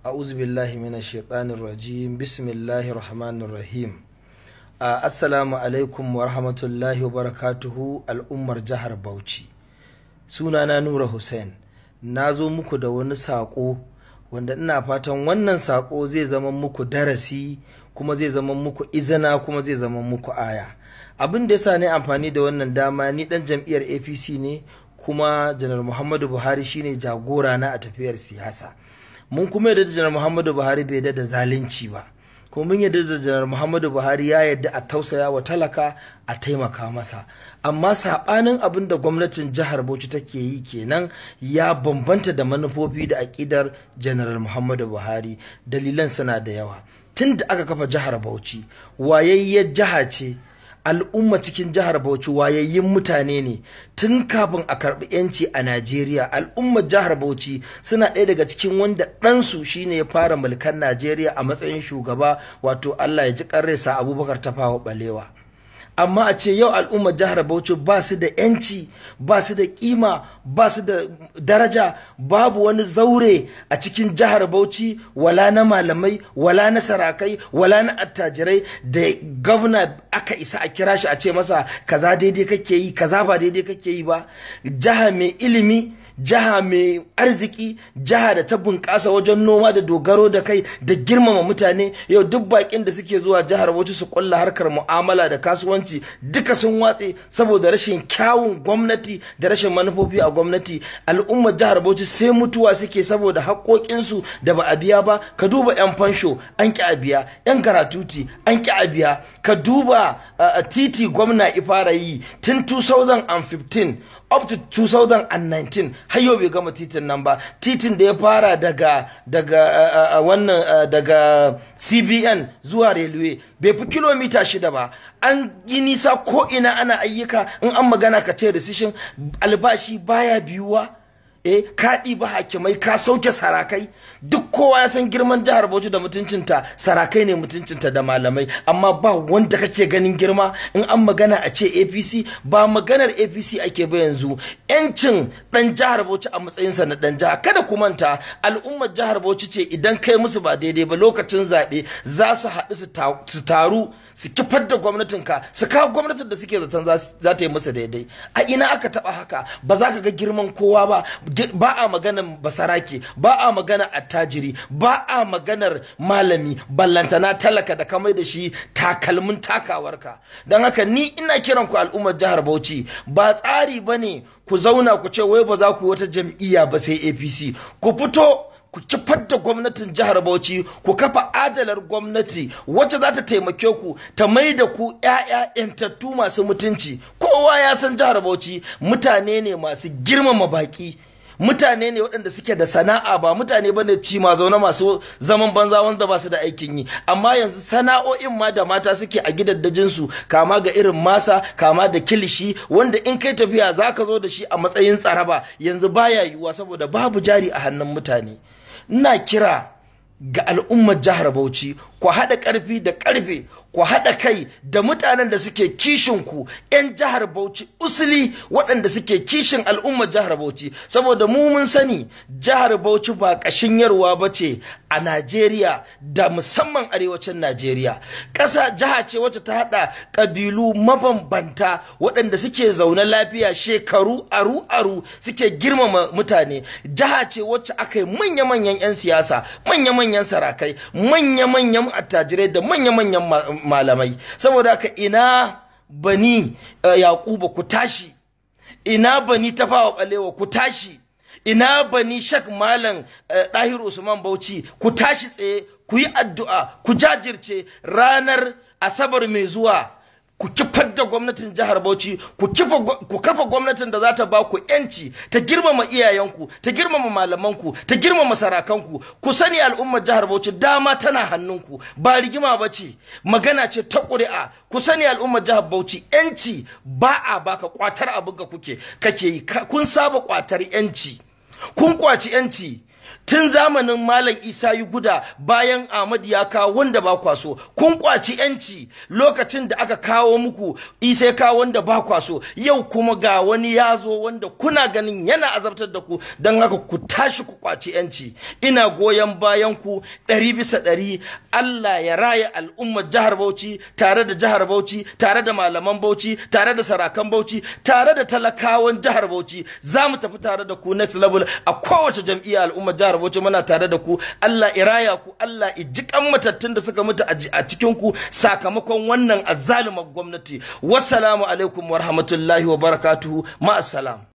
A'udhu billahi minash shaitanir rajim. Bismillahir rahmanir rahim. Assalamu alaikum wa rahmatullahi wa barakatuhu, al'ummar jihar Bauchi. Sunana Nura Hussein. Na zo muku da wani saƙo wanda ina fatan wannan saƙo zai zama muku darasi, kuma zai zama muku izina, kuma zai zama muku aya. Abin da yasa ne amfani da wannan dama, ni dan jam'iyyar APC ne, kuma Janar Muhammadu Buhari shine jagora na a tafiyar siyasa. Mun kuma yarda da Janar Muhammadu Buhari bai yarda da zalunci ba. Kuma mun yarda da Janar Muhammadu Buhari ya yarda a tausaya wa talaka, a taimaka masa. Amma saɓanin abin da gwamnatin jihar Bauchi take yi kenan ya bambanta da manufofi da aƙidar Janar Muhammadu Buhari. Dalilan suna da yawa. Tun da aka kafa jihar Bauchi, wayayyar jiha ce. Al'umma cikin jihar Bauchi wayayyun mutane ne. Tun kafin a karɓi yanci a Najeriya, al'ummar jihar Bauchi suna ɗaya daga cikin wanda ɗansu shine ya fara mulkan Najeriya a matsayin shugaba, wato Allah ya ji ƙarresa Abubakar Tafawa Balewa. Amma a ce yau al'ummar jihar Bauchi ba su da yanci, ba su da kima, ba su da daraja, babu wani zaure a cikin jihar Bauchi, wala na malamai, wala na sarakai, wala na attajirai, da gwamna aka isa a kira shi a ce masa kaza daidai kake yi, kaza ba daidai kake yi ba. Jiha mai ilimi, jiha mai arziki, jiha da ta bunƙasa wajen noma da dogaro da kai da girmama mutane. Yau duk bakin da suke zuwa jihar Bauchi su kulla harkar mu'amala da kasuwanci duka sun watse saboda rashin kyawun gwamnati da rashin manufofi a gwamnati. Al'ummar jihar Bauchi sai mutuwa suke saboda haƙoƙinsu da ba a biya ba. Ka duba 'yan fansho an ƙi a biya, 'yan garatuti an ƙi a biya. Ka duba titi gwamna ifara yi tun 2015 up to 2019, har yau bai gama titin nan ba. Titin da ya fara daga wannan daga CBN zuwa railway bai fi kilomita 6 ba. An yi nisa ko ina ana ayyuka. In an magana ka ce recession, albashi baya biyuwa. Ka ɗiba hakimai, ka sauke sarakai. Duk kowa ya san girman jihar Bauchi da mutuncinta. Sarakai ne mutuncinta da malamai, amma ba wanda kake ganin girma. In an magana a ce APC. Ba maganar APC ake ba yanzu, yancin dan jihar Bauchi a matsayinsa na dan jiha. Kada ku manta, al'ummar jihar Bauchi ce idan kai musu ba daidai ba lokacin zaɓe za su haɗu su taru su kifar da gwamnatinka, su kawo gwamnatin da suke zaton za ta yi musu daidai. A ina aka taɓa haka? Ba za ka ga girman kowa ba. Ba a maganar basarake, ba a maganar attajiri, ba a maganar malami, ballantana talaka da kamai da shi takalmin takawarka. Don haka ni ina kiran ku, al'ummar jihar Bauchi, ba tsari bane ku zauna ku ce wai ba za ku wata jam'iyya ba sai APC. Ku fito ku kifar da gwamnatin jihar Bauchi, ku kafa adalar gwamnati wacce za ta taimake ku, ta mai da ku ƴaƴa ƴantattu masu mutunci. Kowa ya san jihar Bauchi mutane ne masu girmama baki, mutane ne waɗanda suke da sana'a, ba mutane bane ci ma zaune masu zaman banza wanda ba su da aikin yi. Amma yanzu sana'o'in ma da mata suke a gidaddajin su, kama ga irin masa, kama da kilishi, wanda in kai tafiya zaka zo da shi a matsayin tsaraba, yanzu baya yiwuwa saboda babu jari a hannun mutane. Ina kira ga al'ummar jihar Bauchi, ku haɗa ƙarfi da ƙarfe, ku haɗa kai da mutanen da suke kishin ku, 'yan jihar Bauchi usuli waɗanda suke kishin al'ummar jihar Bauchi. Saboda mu mun sani jihar Bauchi ba ƙashin yarwa ba ce a Najeriya, da musamman arewacin Najeriya. Ƙasa jiha ce wacce ta haɗa ƙabilu mabambanta waɗanda suke zaune lafiya shekaru aru-aru, suke girmama mutane. Jiha ce wacce aka yi manya-manyan 'yan siyasa, manya-manyan sarakai, manya-manyan attajirai da manya-manyan malamai. Saboda haka ina bani Yakuba, ku tashi. Ina bani Tafawa Balewa, ku tashi. Ina bani Shak Malam Dahiru Usman Bauchi, ku tashi tsaye, ku yi addu'a, ku jajirce. Ranar Asabar mai zuwa ku kifar da gwamnatin jihar Bauchi, ku kafa gwamnatin da za ta ba ku yanci, ta girmama iyayenku, ta girmama malamanku, ta girmama sarakanku. Ku sani al'ummar jihar Bauchi, dama tana hannunku, ba rigima ba ce, magana ce ta ƙuri'a. Ku sani al'ummar jihar Bauchi, yanci ba a baka, kwatar abin ka kuke kake yi. Kun saba kwatar yanci, kun kwaci yanci. Tun zamanin Malam Isa Yuguda, bayan Ahmad ya kawo wanda ba kwa so, kun kwaci yanci lokacin da aka kawo muku Isa ya kawo wanda ba kwa so. Yau kuma ga wani ya zo wanda kuna ganin yana azabtar da ku. Don haka ku tashi ku kwaci yanci. Ina goyon bayan ku 100%. Allah ya raya al'ummar jihar Bauchi, tare da jihar Bauchi, tare da malaman Bauchi, tare da sarakan Bauchi, tare da talakawan jihar Bauchi. Za mu tafi tare da ku next level a kowace jam'iyya. Al'ummar jihar Bauchi, muna tare da ku. Allah ya raya ku, Allah ya ji kan matattun da suka mutu a cikin ku sakamakon wannan azzalumar gwamnati. Wassalamu alaikum wa rahmatullahi wa barakatuhu. Ma'assalam.